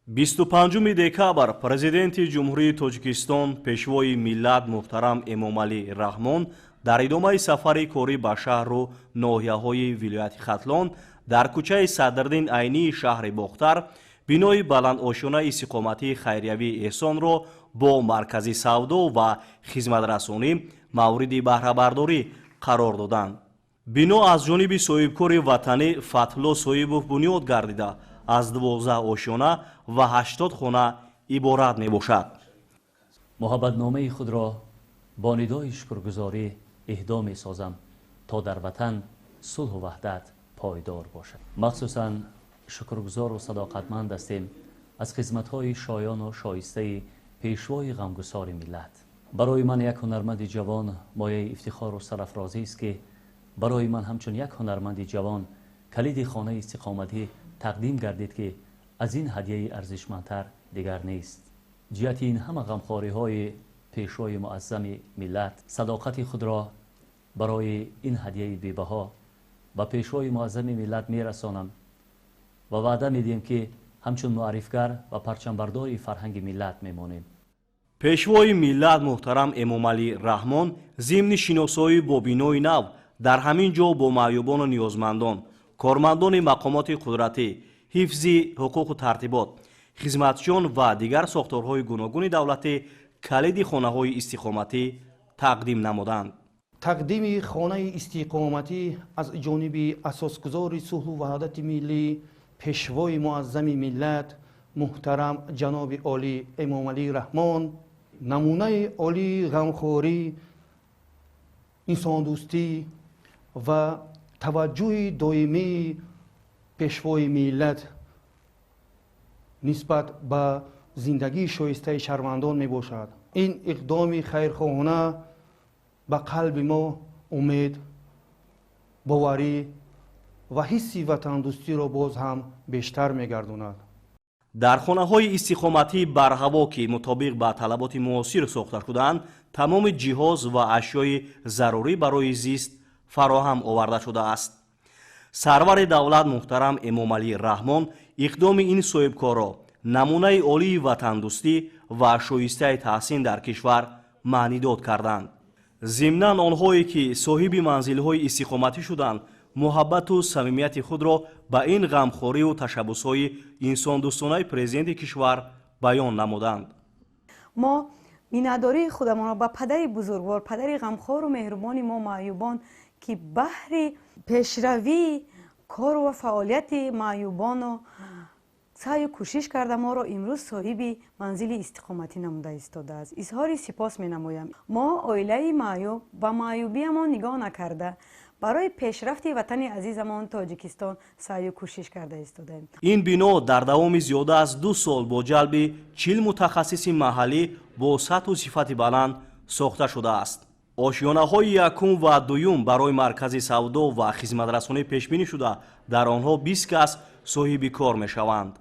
25 декабр Президенти Ҷумҳурии Тоҷикистон, Пешвои миллат муҳтарам Эмомалӣ Раҳмон дар идомаи сафари корӣ ба шаҳру ноҳияҳои вилояти Хатлон дар кӯчаи Садриддин Айнии шаҳри Бохтар бинои баландошёнаи истиқоматии хайриявии «Эҳсонро» бо маркази савдо ва хизматрасонӣ мавриди баҳрабардорӣ қарор доданд. Бино аз ҷониби соҳибкори ватанӣ Фатҳулло Соҳибов бунёд гардида, аз 12 ошёна ва 80 хона иборат мебошад. Муҳаббатномаи худро бо нидои шукргузорӣ иҳдо месозам, то дар ватан сулҳу ваҳдат пойдор бошад. Махсусан шукргузору садоқатманд ҳастем аз хизматҳои шоёну шоистаи пешвои ғамгусори миллат. Барои ман, як ҳунарманди ҷавон, мояи ифтихору сарафрозист, ки барои ман ҳамчун як ҳунарманди ҷавон калиди хонаи истиқоматӣ тақдим гардид, ки аз ин ҳадияи арзишмандтар дигар нест. Ҷиҳати ин ҳама ғамхориҳои пешвои муаззами миллат садоқати худро барои ин ҳадияи бебаҳо ба пешвои муаззами миллат мерасонам ва ваъда медиҳем, ки ҳамчун муаррифгар ва парчамбардори фарҳанги миллат мемонем. Пешвои миллат муҳтарам Эмомалӣ Раҳмон зимни шиносоӣ бо бинои нав дар ҳамин ҷо бо маъюбону ниёзмандон, кормандони мақомоти қудратӣ, ҳифзи ҳуқуқу тартибот, хизматчиён ва дигар сохторҳои гуногуни давлатӣ калиди хонаҳои истиқоматӣ тақдим намуданд. Тақдими хонаи истиқоматӣ аз ҷониби асосгузори сулҳу ваҳдати миллӣ, Пешвои муаззами миллат муҳтарам ҷаноби олӣ Эмомалӣ Раҳмон намунаи олии ғамхорӣ, инсондӯстӣ ва таваҷҷӯҳи доимии Пешвои миллат нисбат ба зиндагии шоистаи шаҳрвандон мебошад. Ин иқдоми хайрхоҳона ба қалби мо умед, боварӣ ва ҳисси ватандӯстиро боз ҳам бештар мегардонад. Дар хонаҳои истиқоматии барҳаво, ки мутобиқ ба талаботи муосир сохта шудаанд, тамоми ҷиҳоз ва ашёи зарурӣ барои зист фароҳам оварда шудааст. Сарвари давлат муҳтарам Эмомалӣ Раҳмон иқдоми ин соҳибкорро намунаи олии ватандӯстӣ ва шоистаи таҳсин дар кишвар маънидод карданд. Зимнан, онҳое ки соҳиби манзилҳои истиқоматӣ шуданд, муҳаббату самимияти худро ба ин ғамхориву ташаббусҳои инсондӯстонаи президенти кишвар баён намуданд. Мо миннатдории худамонро ба падари бузургвор, падари ғамхору меҳрубони мо маъюбон, ки баҳри пешравии кору ва фаъолияти маъюбону саъю кӯшиш карда, моро имрӯз соҳиби манзили истиқоматӣ намуда истодааст, изҳори сипос менамоям. Мо, оилаи маъюб, ба маъюбиямон нигоҳ накарда, барои пешрафти ватани азизамон Тоҷикистон саъю кӯшиш карда истодаем. Ин бино дар давоми зиёда аз 2 сол бо ҷалби 40 мутахассиси маҳаллӣ бо сатҳу сифати баланд сохта шудааст. Ошёнаҳои якум ва дуюм барои маркази савдо ва хизматрасонӣ пешбинӣ шуда, дар онҳо 20 кас соҳиби кор мешаванд.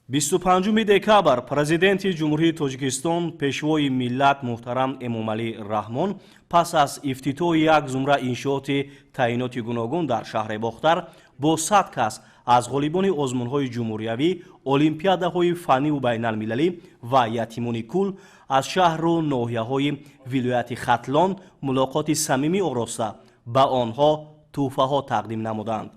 25 декабр Президенти Ҷумҳурии Тоҷикистон, Пешвои миллат муҳтарам Эмомалӣ Раҳмон пас аз ифтитоҳи як зумра иншооти таъиноти гуногун дар шаҳри Бохтар бо 100 кас аз ғолибони озмунҳои ҷумҳуриявӣ, олимпиадаҳои фанниву байналмилалӣ ва ятимони кул аз шаҳру ноҳияҳои вилояти Хатлон мулоқоти самимӣ ороста, ба онҳо тӯҳфаҳо тақдим намуданд.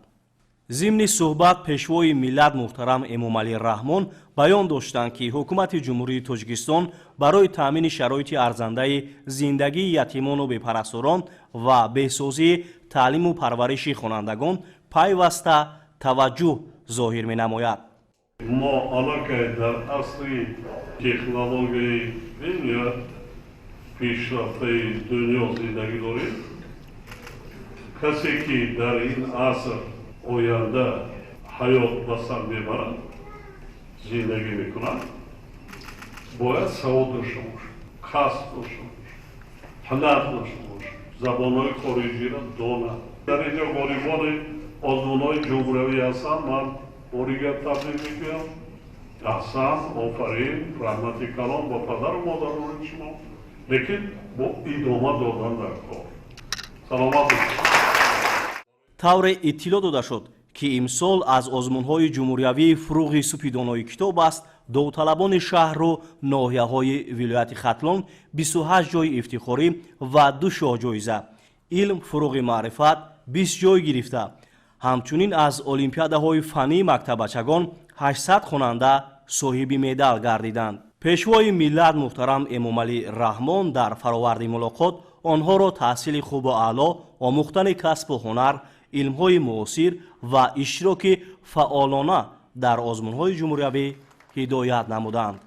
Зимни суҳбат Пешвои миллат муҳтарам Эмомалӣ Раҳмон баён доштанд, ки Ҳукумати Ҷумҳурии Тоҷикистон барои таъмини шароити арзандаи зиндагии ятимону бепарасторон ва беҳсозии таълиму парвариши хонандагон пайваста таваҷҷӯҳ зоҳир менамояд. Мо аллакай дар асри технологияи бениҳоят пешрафтаи дунё зиндагӣ дорем. Касе ки дар ин аср оянда ҳаёт ба сар мебарад, зиндагӣ мекунад, бояд савод дошта бошад, касб дошта бошад, ҳунар дошта бошад, забонҳои хориҷиро донад. Дар инҷо ғолибони озмунҳои ҷумҳуриявӣ ҳастанд. Ман боригар табрик мекунам. Аҳсан, офарин, раҳмати калон ба падару модарони шумо, лекин бо идома додан дар кор. Саломат бошед. Тавре иттилоъ дода шуд. Ки имсол аз озмунҳои ҷумҳуриявии «Фурӯғи субҳи донои китоб аст», довталабони шаҳру ноҳияҳои вилояти Хатлон 28 ҷойи ифтихорӣ ва ду шоҳҷоиза, «Илм фурӯғи маърифат» 20 ҷой гирифта, ҳамчунин аз олимпиадаҳои фаннии мактаббачагон 800 хонанда соҳиби медал гардиданд. Пешвои миллат муҳтарам Эмомалӣ Раҳмон дар фароварди мулоқот онҳоро таҳсили хубу аъло, омӯхтани касбу ҳунар, илмҳои муосир ва иштироки фаъолона дар озмунҳои ҷумҳуриявӣ ҳидоят намуданд.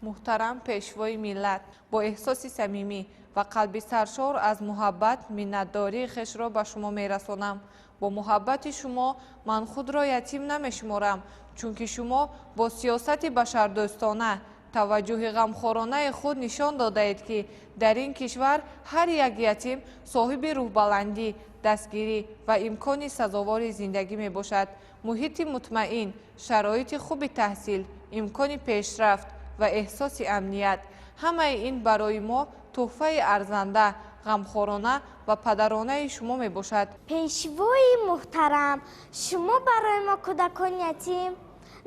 Муҳтарам Пешвои миллат, бо эҳсоси самимӣ ва қалби саршор аз муҳаббат миннатдории хешро ба шумо мерасонам. Бо муҳаббати шумо ман худро ятим намешуморам, чунки шумо бо сиёсати башардӯстона, таваҷҷӯҳи ғамхоронаи худ нишон додаед, ки дар ин кишвар ҳар як ятим соҳиби рӯҳбаландӣ, дастгирӣ ва имкони сазовори зиндагӣ мебошад. Муҳити мутмаин, шароити хуби таҳсил, имкони пешрафт ва эҳсоси амният — ҳамаи ин барои мо тӯҳфаи арзанда, ғамхорона ва падаронаи шумо мебошад. Пешвои муҳтарам, шумо барои мо, кӯдакони ятим,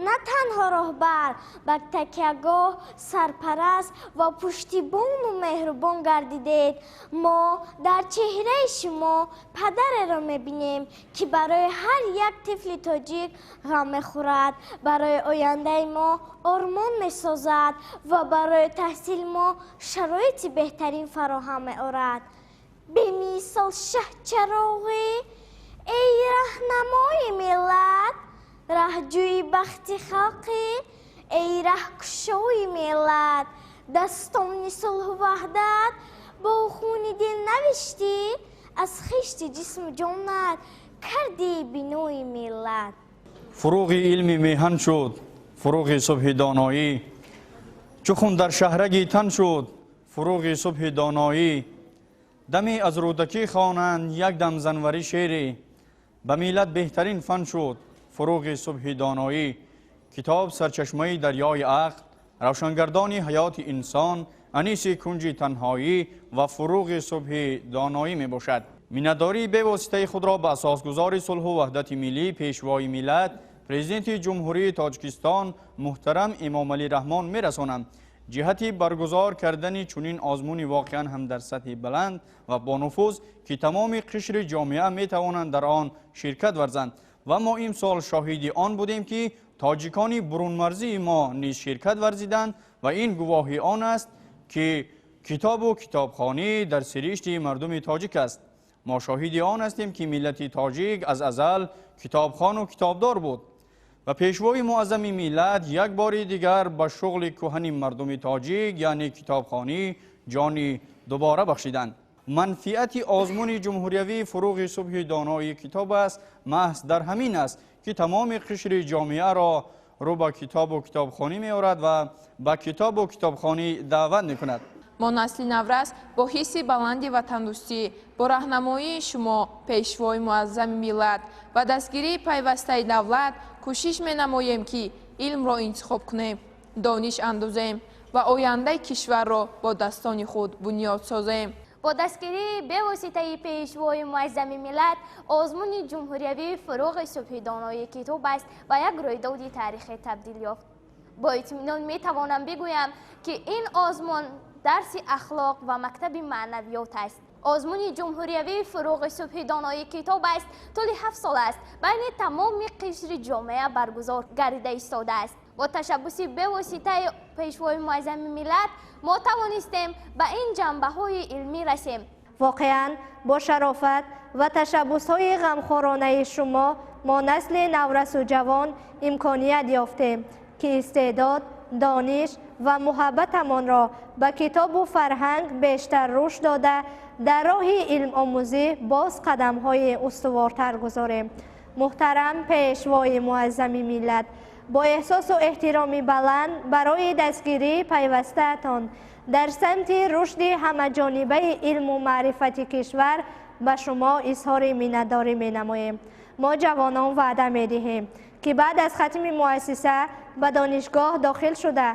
на танҳо роҳбар, балки такягоҳ, сарпараст ва пуштибону меҳрубон гардидед. Мо дар чеҳраи шумо падареро мебинем, ки барои ҳар як тифли тоҷик ғам мехӯрад, барои ояндаи мо ормон месозад ва барои таҳсили мо шароити беҳтарин фароҳам меорад. Бемисол шаҳчароғӣ, эй раҳнамои миллат, раҳҷӯи бахти халқӣ, эй раҳкушои миллат, дастони сулҳу ваҳдат бо хуни дил навиштӣ, аз хишти ҷисму ҷонат кардӣ бинои миллат. Фурӯғи илми меҳан шуд фурӯғи субҳи доноӣ, чу хун дар шаҳраги тан шуд фурӯғи субҳи доноӣ. Даме аз Рӯдакӣ хонанд, як дам занварӣ шере, ба миллат беҳтарин фан шуд фурӯғи субҳи доноӣ. Китоб сарчашмаи дарёи ақл, равшангардони ҳаёти инсон, аниси кунҷи танҳоӣ ва фурӯғи субҳи доноӣ мебошад. Миннатдории бевоситаи худро ба асосгузори сулҳу ваҳдати миллӣ, Пешвои миллат, Президенти Ҷумҳурии Тоҷикистон муҳтарам Эмомалӣ Раҳмон мерасонам ҷиҳати баргузор кардани чунин озмуни воқеан ҳам дар сатҳи баланд ва бонуфуз, ки тамоми қишри ҷомеа метавонанд дар он ширкат варзанд. Ва мо имсол шоҳиди он будем, ки тоҷикони бурунмарзии мо низ ширкат варзиданд, ва ин гувоҳи он аст, ки китобу китобхонӣ дар сиришти мардуми тоҷик аст. Мо шоҳиди он ҳастем, ки миллати тоҷик аз азал китобхону китобдор буд ва Пешвои муаззами миллат як бори дигар ба шуғли кӯҳани мардуми тоҷик, яъне китобхонӣ, ҷони дубора бахшиданд. Манфиати озмуни ҷумҳуриявии «Фурӯғи субҳи донои китоб аст» маҳз дар ҳамин аст, ки тамоми қишри ҷомеаро рӯ ба китобу китобхонӣ меорад ва ба китобу китобхонӣ даъват мекунад. Мо, насли наврас, бо ҳисси баланди ватандӯстӣ, бо раҳнамоии шумо, Пешвои муаззами миллат, ва дастгирии пайвастаи давлат кӯшиш менамоем, ки илмро интихоб кунем, дониш андӯзем ва ояндаи кишварро бо дастони худ бунёд созем. Бо дастгирии бевоситаи Пешвои муаззами миллат озмуни ҷумҳуриявии «Фурӯғи субҳи донои китоб аст» ба як рӯйдоди таърихӣ табдил ёфт. Бо итминон метавонам бигӯям, ки ин озмун дарси ахлоқ ва мактаби маънавиёт аст. Озмуни ҷумҳуриявии «Фурӯғи субҳи донои китоб аст» тӯли 7 сол аст байни тамоми қишри ҷомеа баргузор гардида истодааст. Бо ташаббуси бевоситаи Пешвои муаззами миллат мо тавонистем ба ин ҷанбаҳои илмӣ расем. Воқеан, бо шарофат ва ташаббусҳои ғамхоронаи шумо мо, насли наврасу ҷавон, имконият ёфтем, ки истеъдод, дониш ва муҳаббатамонро ба китобу фарҳанг бештар рушд дода, дар роҳи илмомӯзӣ боз қадамҳои устувортар гузорем. Муҳтарам Пешвои муаззами миллат, бо эҳсосу эҳтироми баланд барои дастгирии пайвастаатон дар самти рушди ҳамаҷонибаи илму маърифати кишвар ба шумо изҳори миннатдорӣ менамоем. Мо, ҷавонон, ваъда медиҳем, ки баъд аз хатми муассиса ба донишгоҳ дохил шуда,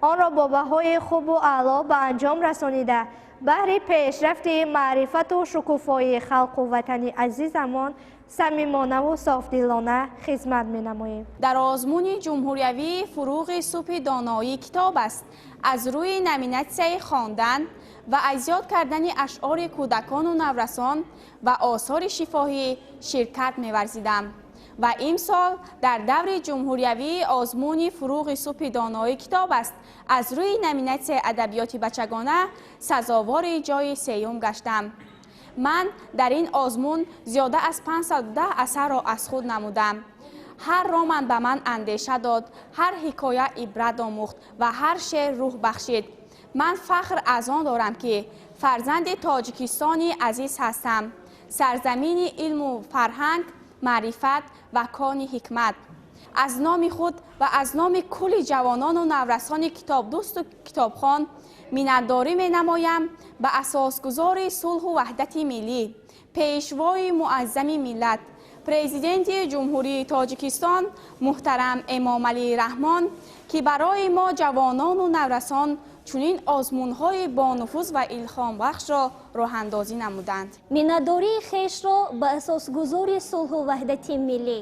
онро бо баҳои хубу аъло ба анҷом расонида, Баҳри пешрафти маърифату шукуфоии халқу ватани азизамон самимонаву софдилона хизмат менамоем. Дар озмуни ҷумҳуриявии «Фуруғи субҳи доноӣ китоб аст» аз рӯи номинатсияи хондан ва аз ёд кардани ашъори кӯдакону наврасон ва осори шифоҳӣ ширкат меварзидам ва имсол дар даври ҷумҳуриявии озмуни «Фуруғи субҳи доноӣ китоб аст» аз рӯи номинатсияи адабиёти бачагона сазовори ҷойи сеюм гаштам. Ман дар ин озмун зиёда аз 510 асарро аз худ намудам. Ҳар роман ба ман андеша дод, ҳар ҳикоя ибрат омӯхт ва ҳар шеър рӯҳ бахшид. Ман фахр аз он дорам, ки фарзанди Тоҷикистони азиз ҳастам, сарзамини илму фарҳанг, маърифат ва кони ҳикмат. Аз номи худ ва аз номи кулли ҷавонону наврасони китобдӯсту китобхон миннатдорӣ менамоям ба асосгузори сулҳу ваҳдати миллӣ, Пешвои муаззами миллат, Президенти Ҷумҳурии Тоҷикистон муҳтарам Эмомалӣ Раҳмон, ки барои мо ҷавонону наврасон чунин озмунҳои бонуфуз ва илҳомбахшро роҳандозӣ намуданд. Миннатдории хешро ба асосгузори сулҳу ваҳдати миллӣ,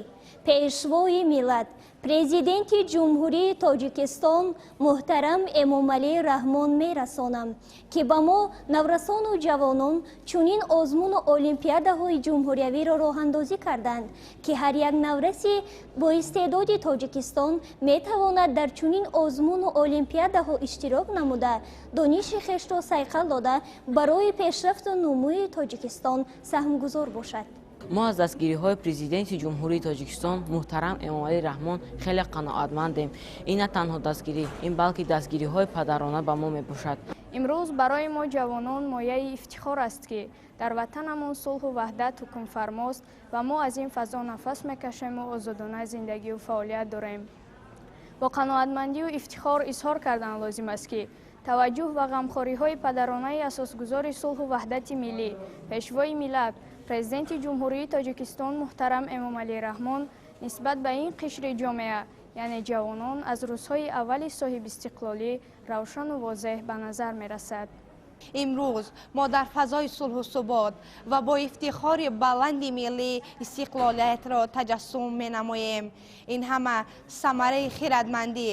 Пешвои миллат, Президенти Ҷумҳурии Тоҷикистон муҳтарам Эмомалӣ Раҳмон мерасонам, ки ба мо наврасону ҷавонон чунин озмуну олимпиадаҳои ҷумҳуриявиро роҳандозӣ карданд, ки ҳар як навраси боистеъдоди Тоҷикистон метавонад дар чунин озмуну олимпиадаҳо иштирок намуда, дониши хешро сайқал дода, барои пешрафту нумӯи Тоҷикистон саҳмгузор бошад. Мо аз дастгириҳои Президенти Ҷумҳурии Тоҷикистон муҳтарам Эмомалӣ Раҳмон хеле қаноатмандем. Ин на танҳо дастгирӣ, ин балки дастгириҳои падарона ба мо мебошад. Имрӯз барои мо ҷавонон мояи ифтихор аст, ки дар ватанамон сулҳу ваҳдат ҳукмфармост ва мо аз ин фазо нафас мекашему озодона зиндагию фаъолият дорем. Бо қаноатмандию ифтихор изҳор кардан лозим аст, ки таваҷҷӯҳ ва ғамхориҳои падаронаи асосгузори сулҳу ваҳдати миллӣ, Пешвои миллат, Президенти Ҷумҳурии Тоҷикистон муҳтарам Эмомалӣ Раҳмон нисбат ба ин қишри ҷомеа, яъне ҷавонон, аз рӯзҳои аввали соҳибистиқлолӣ равшану возеҳ ба назар мерасад. Имрӯз мо дар фазои сулҳу субот ва бо ифтихори баланди миллӣ истиқлолиятро таҷассум менамоем. Ин ҳама самараи хирадмандӣ,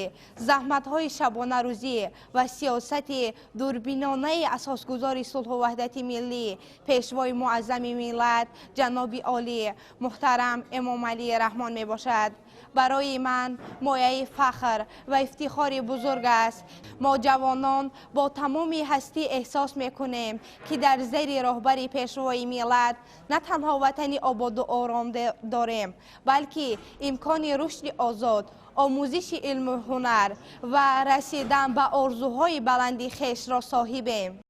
заҳматҳои шабонарӯзӣ ва сиёсати дурбинонаи асосгузори сулҳу ваҳдати миллӣ, Пешвои муаззами миллат, ҷаноби олӣ муҳтарам Эмомалӣ Раҳмон мебошад. Барои ман мояи фахр ва ифтихори бузург аст. Мо ҷавонон бо тамоми ҳастӣ эҳсос мекунем, ки дар зери роҳбари Пешвои миллат на танҳо ватани ободу ором дорем, балки имкони рушди озод, омӯзиши илму ҳунар ва расидан ба орзуҳои баланди хешро соҳибем.